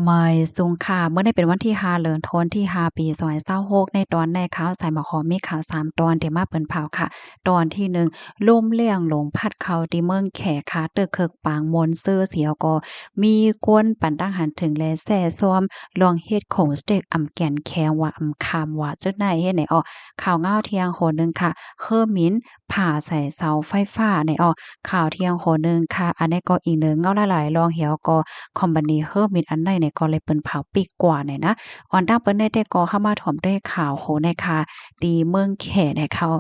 ໝາຍສູງຄ່າ ມື້ນີ້ເປັນວັນທີຫ້າ ເດືອນ ທອນທີຫ້າ ປີສອງພັນຊາວຫົກ ໃນຕອນໃນຂ່າວສາຍໝາກຫອມມີຂ່າວສາມຕອນທີ່ມາເປັນຂ່າວຄ່ະ. ຕອນທີໜຶ່ງ ລົມແຮງລົມພັດເຂົ້າທີ່ເມືອງແຂກຄ່ະ ຕຶກເຄີກປາງມ່ວນຊື່ ແລ້ວກໍມີຄົນປັນຕັ້ງຫັນເຖິງ ແລະ ແຊະຊອມລອງເຮັດຂອງສະເຕັກອຳແກ່ນແຂງວ່າອຳຄາມວ່າ ຈຸດໃນເຮັດໃນອອກ ຂ່າວເງົາທ່ຽງໂຫໜຶ່ງຄ່ະ ເຮີມິນ ຜາໃສ່ເສົາໄຟຟ້າໃນອອກ ຂ່າວທ່ຽງໂຫໜຶ່ງຄ່ະ. ອັນນີ້ກໍອີກໜຶ່ງເງົາຫຼາຍໆລອງ ແລ້ວກໍຄອມພານີເຮີມິນອັນໃນນີ້ກໍເລີຍເປັນຂ່າວປີກກວ່າໃນນະ. ອອນຕັ້ງເປີດໃນແຕ່ກໍເຮົາມາຖອມດ້ວຍຂ່າວໂຫໃນຄ່ະ ທີ່ເມືອງແຂໃນເຂົາ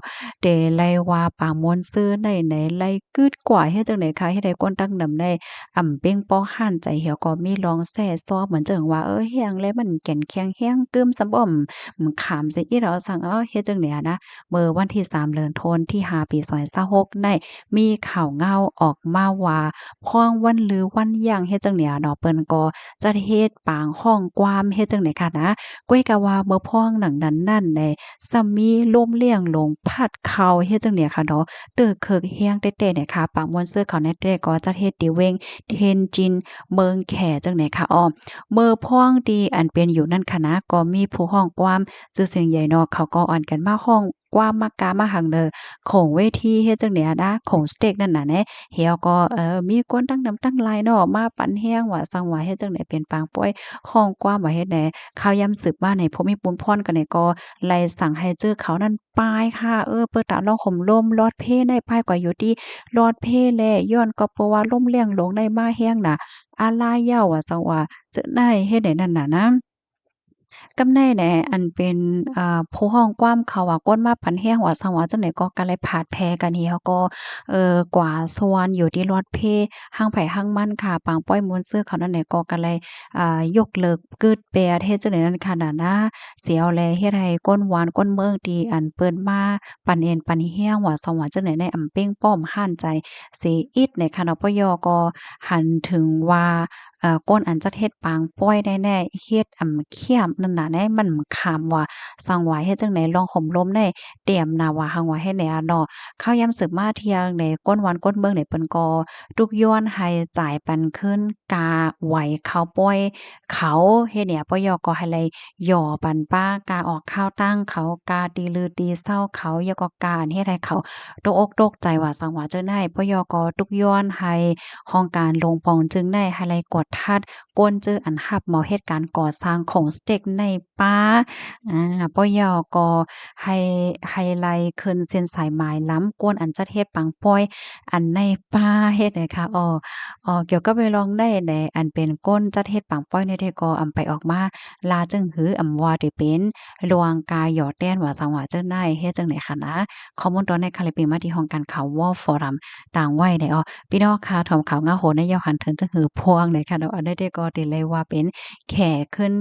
ແຕ່ໄລ່ວ່າປາງມ່ວນຊື່ໃນໃນໄລ່ກຶດກວ່າເຮັດຈັ່ງໃດຄ່ະ ເຮັດໃຫ້ຄົນຕັ້ງນຳໃນອຳເປັງປອກຫັນໃຈ ແລ້ວກໍມີລອງແຊະຊອມເໝືອນຈັ່ງວ່າ ເອີ ແຮງແລະມັນແກ່ນແຂງແຮງກຶມ ສຳບໍ່ ອຳຄາມຊິອິດເອົາສັງເອົາ ເຮັດຈັ່ງໃດນະ. ເມື່ອວັນທີສາມ ເດືອນ ທອນທີຫ້າ ປີສອງພັນຊາວຫົກ ໃນມີຂ່າວເງົາອອກມາວ່າ ພວງວັນລືວັນຢ່າງເຮັດຈັ່ງໃດເນາະ ເພິ່ນກໍຈັດເຮັດປາງຮ້ອງກວາມເຮັດຈັ່ງໃດຄ່ະນະ. ກ້ວຍກະວ່າເມື່ອພວງໜັງນັ້ນນັ້ນໃນ ສະມີລົມແຮງລົມພັດເຂົ້າເຮັດຈັ່ງໃດຄ່ະເນາະ ຕຶກເຄີກແຮງແທ້ໆໃນຄ່ະ. ປາງມ່ວນຊື່ເຂົາໃນແຕ່ກໍຈັດເຮັດທີ່ເວັງເທັນຈິນ ເມືອງແຂຈັ່ງໃດຄ່ະ. ອ້ອ ເມື່ອພວງທີ່ອັນເປັນຢູ່ນັ້ນຄ່ະນະ ກໍມີຜູ້ຮ້ອງກວາມຊື່ສຽງໃຫຍ່ເນາະ ເຂົາກໍອ່ອນກັນມາຮ້ອງ ກວ່າມາກາມາຫັງເດີ ຂອງເວທີເຮັດຈັ່ງໃດນະ ຂອງສະເຕັກນັ້ນນະແນ່ ແລ້ວກໍ ເອີ ມີຄົນຕັ້ງນຳຕັ້ງຫຼາຍເນາະ ມາປັນແຮງວ່າສັງວ່າ ເຮັດຈັ່ງໃດເປັນປາງປ້ອຍ ຮ້ອງກວ່າມວ່າເຮັດແດ່. ຂ່າວຍາມສືບມາໃນ ຜູ້ມີບຸນພອນກັນໃນກໍໄລ່ສັ່ງໃຫ້ຈື່ເຂົານັ້ນປາຍຄ່ະ ເອີ ເປີດຕາມລອງໂຮມລົມ ລອດເພໃນປາຍກວ່າຢູ່ທີ່ລອດເພແລ ຍ້ອນກໍເພາະວ່າລົມແຮງລົມໃນມາແຮງນະ ອາລາຍາວວ່າສັງວ່າ ເຈີໃນເຮັດໃດນັ້ນນະນະ. ກັບໃນແຫຼະ ອັນເປັນ ເອີ ຜູ້ຮ້ອງກວາມເຂົາວ່າ ຄົນມາປັນແຮງວ່າສັງວ່າ ຈັ່ງໃດກໍກະໄລຜາດແພກັນເຮົາກໍ ເອີ ກວ່າສ່ວນຢູ່ທີ່ລອດເພ ຫາງໃຜຫາງມັນຄ່ະ ປາງປ້ອຍມ່ວນຊື່ເຂົານັ້ນແຫຼະ ກໍກະໄລ ອ່າ ຍົກເລີກກຶດແປດ ເຮັດຈັ່ງໃດນັ້ນຄ່ະນະນາ ສຽວແລ ເຮັດໃຫ້ຄົນຫວານຄົນເມືອງທີ່ອັນເພິ່ນມາປັນແອນປັນແຮງວ່າສັງວ່າ ຈັ່ງໃດໃນອຳເປັງປ້ອມຫ້ານໃຈເສຍອິດໃນຂະນະ ປຢ ກໍຫັນເຖິງວ່າ ເອີ ຄົນອັນຈັດເຮັດປາງປ້ອຍໃນແນ່ ເຮັດອຳຄຽມນັ້ນນະ ໃນມັນຄາມວ່າສັງວ່າ ເຮັດຈັ່ງໃດລອງໂຮມລົມໃນ ຕຽມນາວ່າຫັງວ່າເຮັດແນ່ເນາະ. ຂ່າວຍາມສືບມາທ່ຽງໃນ ຄົນຫວານຄົນເມືອງໃນເພິ່ນກໍຕຸກຍ້ອນໃຫ້ຈ່າຍປັນຄືນກາໄຫວເຂົ້າປ້ອຍເຂົາ ເຮັດແນ່ ປຢ ກໍໃຫ້ໄລ ຍໍປັນປາກາອອກຂ່າວຕັ້ງເຂົາ ກາຕີລືຕີເຊົາເຂົາ ແລ້ວກໍກາອັນເຮັດໃຫ້ເຂົາຕົກອົກຕົກໃຈວ່າສັງວ່າ ເຈົ້ານາຍ ປຢ ກໍຕຸກຍ້ອນໃຫ້ຫ້ອງການລົງປອງຈຶ່ງໃນ ໃຫ້ໄລກວດທັດ ຄົນຈື່ອັນຮັບເໝົາເຮັດການກໍ່ສ້າງຂອງສະເຕັກໃນປ່າ ອາ ປຢ ກໍໃຫ້ ໃຫ້ໄລຂຶ້ນເສັ້ນສາຍໝາຍລຳ ຄົນອັນຈັດເຮັດປາງປ້ອຍອັນໃນປ່າ ເຮັດໃດຄະ ອໍ ອໍ ກ່ຽວກັບເລື່ອງໃນ ໃນອັນເປັນຄົນຈັດເຮັດປາງປ້ອຍໃນແທ້ກໍອຳໄປອອກມາ ລາຈຶ່ງຫືອອຳວ່າໄດ້ເປັນ ລວງກາຫຍໍ້ແຕ້ນວ່າສັງວ່າ ເຈົ້ານາຍ ເຮັດຈັ່ງໃດຄະນະ. ຂໍ້ມູນຕອນໃນຄະ ໄລເປັນມາທີ່ຫ້ອງການຂ່າວ World Forum ຕາງໄວ້ໃນ ອໍ ພີ່ນ້ອງຄະ ຖອມຂ່າວເງົາໂຫໃນ ເຈົ້າຫັນເຖິງຈັ່ງຫືອພວງໃດຄະເນາະ ອັນໃດແຕ່ກໍຕິໄລວ່າເປັນແຂຂຶ້ນ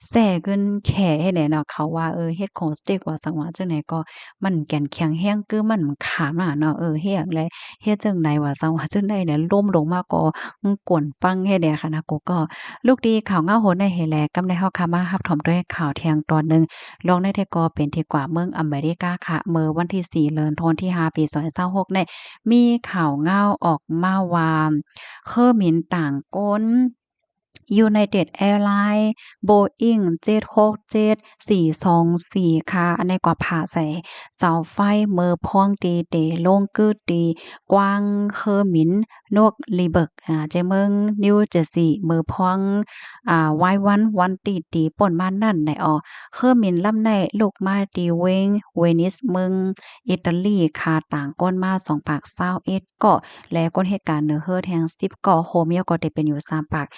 ແຊຂຶ້ນແຂເຮັດໃດເນາະ ເຂົາວ່າ ເອີ ເຮັດຂອງສະເຕັກວ່າສັງວ່າ ຈັ່ງໃດກໍມັນແກ່ນແຂງແຮງ ຄືມັນຂາມນະເນາະ ເອີ ເຮັດຫຍັງແລ ເຮັດຈັ່ງໃດວ່າສັງວ່າ ຈັ່ງໃດແລ ລົ້ມລົງມາກໍ ອືມ ກວນປັງເຮັດແດ່ຄະນະ ກູກໍ ລູກດີຂ່າວເງົາໂຫໃນເຮແລ ກຳໃນເຮົາຄະມາຮັບຖອມດ້ວຍຂ່າວທ່ຽງຕອນໜຶ່ງ ລອງໃນແທ້ກໍເປັນທີ່ກວາເມືອງອາເມລິກາຄະ ເມື່ອວັນທີສີ່ ເດືອນ ທອນທີຫ້າ ປີສອງພັນຊາວຫົກ ໃນມີຂ່າວເງົາອອກມາວ່າ ເຄີບິນຕ່າງກົນ United Airlines Boeing ເຈັດຫົກເຈັດ ສີ່ສອງສີ່ ຄະ ອັນໃນກວ່າພາໃສ່ເສົາໄຟ ເມື່ອພວງທີ່ເຕລົງກືດທີ່ກວາງເຄີບິນ Newark ອາ ເຈເມືອງ New Jersey ເມື່ອພວງ ອາ ວາຍວັນ ວັນຕີຕີປົ້ນມານັ້ນໃນອອກ ເຄີບິນລຳໃນລຸກມາທີ່ເວັງ Venice ເມືອງ ອີຕາລີ ຄາຕ່າງຄົນມາສອງປາກຊາວເອັດເກາະ ແລະ ຄົນເຮັດການເໜືອເຮືອແຮງສິບເກາະ ໂຮມເອວກໍໄດ້ເປັນຢູ່ສາມປາກ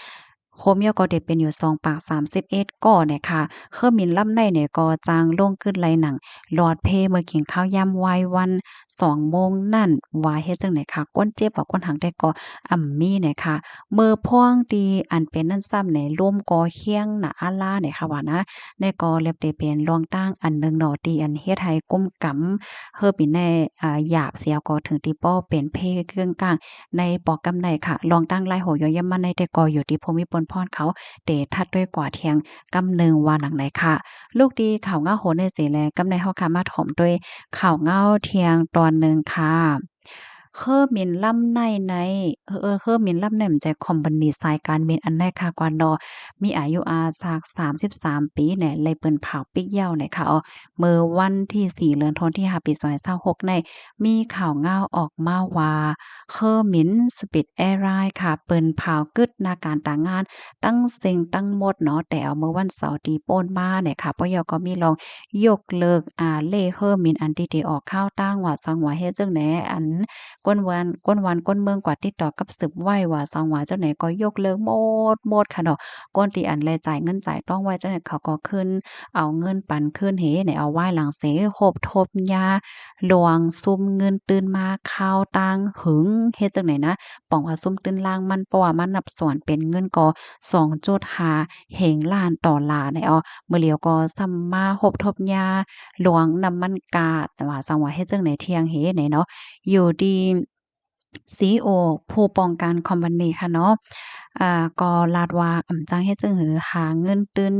ໂຮມເອວກໍໄດ້ເປັນຢູ່ສອງປາກສາມສິບເອັດເກາະແນ່ຄະ. ເຄີບິນລຳໃນນີ້ກໍຈັ່ງລົງຂຶ້ນໄລ່ໜັງລອດເພເມື່ອກິນເຂົ້າຍາມວາຍວັນສອງໂມງນັ້ນ ວ່າເຮັດຈັ່ງໃດຄະ ຄົນເຈັບວ່າຄົນຫາງແຕ່ກໍອຳມີແນ່ຄະ. ເມື່ອພວງທີ່ອັນເປັນນັ້ນຊ້ຳໃນ ລົມກໍແຮງໜາອາລາແນ່ຄະວ່ານະ. ນີ້ກໍເລັບໄດ້ເປັນລວງຕັ້ງອັນໜຶ່ງເນາະ ທີ່ອັນເຮັດໃຫ້ກຸ່ມກຳເຮີບິນແນ່ ອາ ຫຍາບເສຍກໍເຖິງທີ່ປໍເປັນເພເຄື່ອງກາງໃນປອກກຳໃນຄະ. ລວງຕັ້ງລາຍໂຫຍ້ອນຢ້ຳມາໃນແຕ່ກໍຢູ່ທີ່ຜູ້ມີບຸນພອນເຂົາເຕທັດດ້ວຍກວ່າທຽງກຳໜຶ່ງວ່າໜັງໃດຄະ. ລູກດີຂ່າວເງົາໂຫໃນເສແລ ກຳໃນເຮົາຄະມາຖອມດ້ວຍຂ່າວເງົາທຽງຕອນໜຶ່ງຄະ. ເຮີໝິນລຳໃນໃນ ເຮີ ເຮີໝິນລຳໃນ ມັນຈະຄອມພານີສາຍການບິນອັນໃນຄາກວານນໍ ມີອາຍຸອາສາກສາມສິບສາມປີແນ່ ໄດ້ເປິດເຜົາປິກເຍົາໃນຂ່າວ ເມື່ອວັນທີສີ່ ເດືອນທັນວາ ປີສອງພັນຊາວຫົກໃນ ມີຂ່າວງາວອອກມາວ່າ ເຮີໝິນ Spirit Airlines ຄ່ະ ເປິດເຜົາກຶດໜ້າການຕາງງານ ທັງເສັງທັງໝົດເນາະ ແຕ່ເອົາເມື່ອວັນເສົາທີ່ປົນມານີ້ຄ່ະ ພວກເຂົາກໍມີລອງຍົກເລີກ ອາ ເລກເຮີໝິນອັນທີ່ໄດ້ອອກຂ່າວຕ່າງວ່າ ສັງວ່າເຮັດຈັ່ງໃດ ອັນ ຄົນບ້ານ ຄົນບ້ານຄົນເມືອງກວ່າຕິດຕໍ່ກັບສືບໄວ້ວ່າ ສັງວ່າຈັ່ງໃດກໍຍົກເລີກໝົດ ໝົດຄ່ະເນາະ ຄົນທີ່ອັນແລະຈ່າຍເງິນຈ່າຍຕອງໄວ້ຈັ່ງໃດ ເຂົາກໍຄືນເອົາເງິນປັນຄືນເຮ ໃນເອົາວາຍຫຼັງເສ ຮົບທົບຍາ ລວງຊຸມເງິນຕື່ນມາຄາວຕ່າງຫຶງ ເຮັດຈັ່ງໃດນະ ປອງວ່າຊຸມຕື່ນລ້າງມັນ ເພາະວ່າມານັບສ່ວນເປັນເງິນກໍສອງຈຸດຫ້າເຮງລ້ານໂດລາໃນອອ ມື້ຫຼຽວກໍຊ້ຳມາຮົບທົບຍາ ລວງນ້ຳມັນກາດ ວ່າສັງວ່າເຮັດຈັ່ງໃດທ່ຽງເຮໃນເນາະ ຢູ່ທີ່ ຊີອີໂອ ຜູ້ປ້ອງກັນຄອມພານີຄ່ະເນາະ ອາ ກໍລາດວ່າ ອຳຈັ່ງເຮັດຈັ່ງຫື ຫາເງິນຕື່ນ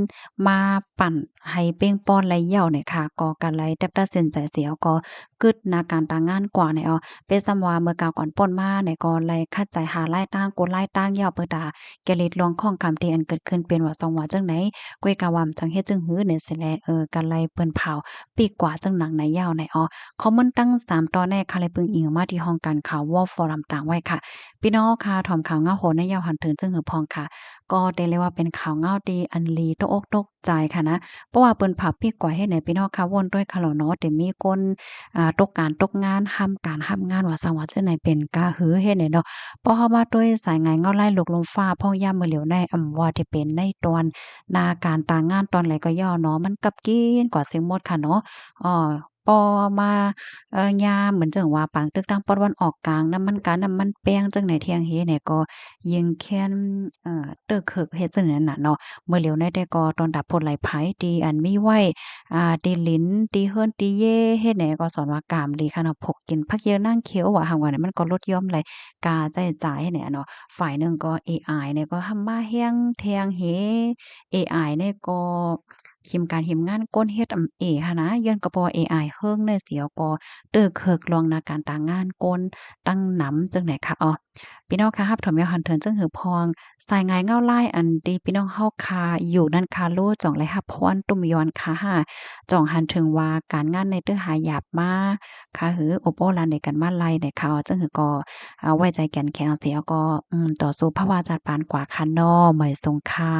ມາ ປັ່ນໃຫ້ເປ່ງປ້ອນໄດ້ແລ້ວນີ້ຄ່ະ ກໍກະໄດ້ຕັດສິນໃຈເສຍ ກໍກຶດໜ້າການຕາງງານກວ່າແນ່ເນາະ ເປັນສ່ຳວ່າເມື່ອກ່າວກ່ອນປົ້ນມານີ້ ກໍໄດ້ຂັດໃຈຫາລາຍຕ່າງ ກວດລາຍຕ່າງແລ້ວ ເພື່ອຕາແກລິດລວງຂອງຄຳທີ່ອັນເກີດຂຶ້ນເປັນວ່າ ສັງວ່າຈັ່ງໃດ ກວຍກາວ່າມັນຈັ່ງເຮັດຈຶ່ງຫືແນ່ຊີ້ແຫຼະ ເອີ ກະໄດ້ເປິດເຜົາປີກກວ່າຈັ່ງໜັກໃນຍາວໃນອອ ຂໍ້ມູນທັງສາມຕໍ່ແນ່ ຂ້າໄດ້ເພິ່ງອີງມາທີ່ຫ້ອງການຂ່າວ World Forum ຕາງໄວ້ຄ່ະ ພີ່ນ້ອງເຮົາຄ່ະ ຖອມຂ່າວເງົາໂຫໃນຍາວຫັນເຖິງຈຶ່ງຫືພອງຄ່ະ ກໍໄດ້ເລີຍວ່າເປັນຂ່າວເງົາທີ່ອັນລີຕົກອົກຕົກ ໃຈຄ່ະນະ ເພາະວ່າເພິ່ນເຜົາປີກກວ່າເຮັດໃຫ້ພີ່ນ້ອງເຮົາວົນດ້ວຍຄະເນາະ ແຕ່ມີຄົນ ອາ ຕົກການຕົກງານ ຫ້າມການຫ້າມງານ ວ່າຊັ້ນວ່າຈັ່ງໃດ ເປັນກະຫືເຮັດໃດເນາະ ເພາະເຮົາມາດ້ວຍສາຍງາຍເງົາລາຍ ໂລກລົມຟ້າ ພອງຍາມມື້ຫຼຽວໃນ ອຳວ່າທີ່ເປັນໃນຕອນໜ້າການຕາງງານຕອນໃດກໍຢ່າເນາະ ມັນກັບກິນກວ່າເສັງໝົດຄ່ະເນາະ ເພາະມາ ເອີ ຍາມເໝືອນຈັ່ງວ່າ ປາງຕຶກທາງປາກຕາເວັນອອກກາງ ນ້ຳມັນກາ ນ້ຳມັນແປ້ງ ຈັ່ງໃດທ່ຽງເຮນີ້ ກໍຍິ່ງແຄນ ເອີ ເຕີເຄິກເຮັດຈັ່ງນັ້ນນະເນາະ ເມື່ອຫຼຽວໃນແຕ່ກໍຕ້ອນຮັບຜູ້ຫຼ້າໄພທີ່ອັນມີໄວ້ ອາ ທີ່ດິນ ທີ່ເຮືອນ ທີ່ເຢ ເຮັດແນວກໍສອນວ່າກາມດີຄັນເນາະ ຜູກກິນຜັກເຢຍນາງຂຽວວ່າ ຫາກວ່ານັ້ນມັນກໍຫຼຸດຢ່ອມໄດ້ຄ່າໃຊ້ຈ່າຍເຮັດແນວເນາະ ຝ່າຍໜຶ່ງກໍເອໄອນີ້ກໍທຳມາແຮງແທງເຮ ເອໄອນີ້ກໍ ທີມການທີມງານຄົນເຮັດອຳເອຫັ້ນນະ ຍ້ອນກໍເພາະວ່າເອໄອເຮິງແນວສຽວກໍເຕີເຄິກລວງໜ້າການຕາງງານຄົນຕັ້ງນຳຈັ່ງໃດຄະເອາະ ພີ່ນ້ອງຄະ ຮັບຊົມຍ້ອນຫັນເຖິງຈຶ່ງຫືພອງ ສາຍງາຍເງົາລາຍອັນທີ່ພີ່ນ້ອງເຮົາຄາຢູ່ນັ້ນຄາ ລູຈອງໄດ້ຮັບພອນຕຸ້ມຍ້ອນຄາ ຈອງຫັນເຖິງວ່າການງານໃນເຕີຫາຢາບມາ ຄາຫື ອົບໂອ້ລານໃນກັນມາໄລໃນຄາ ຈຶ່ງຫືກໍ ອາ ໄວ້ໃຈແກ່ນແຂງສຽວກໍ ອືມ ຕໍ່ສູ້ພາວະຈັດປານກວ່າຄະເນາະ ໝາຍສົງຄາ.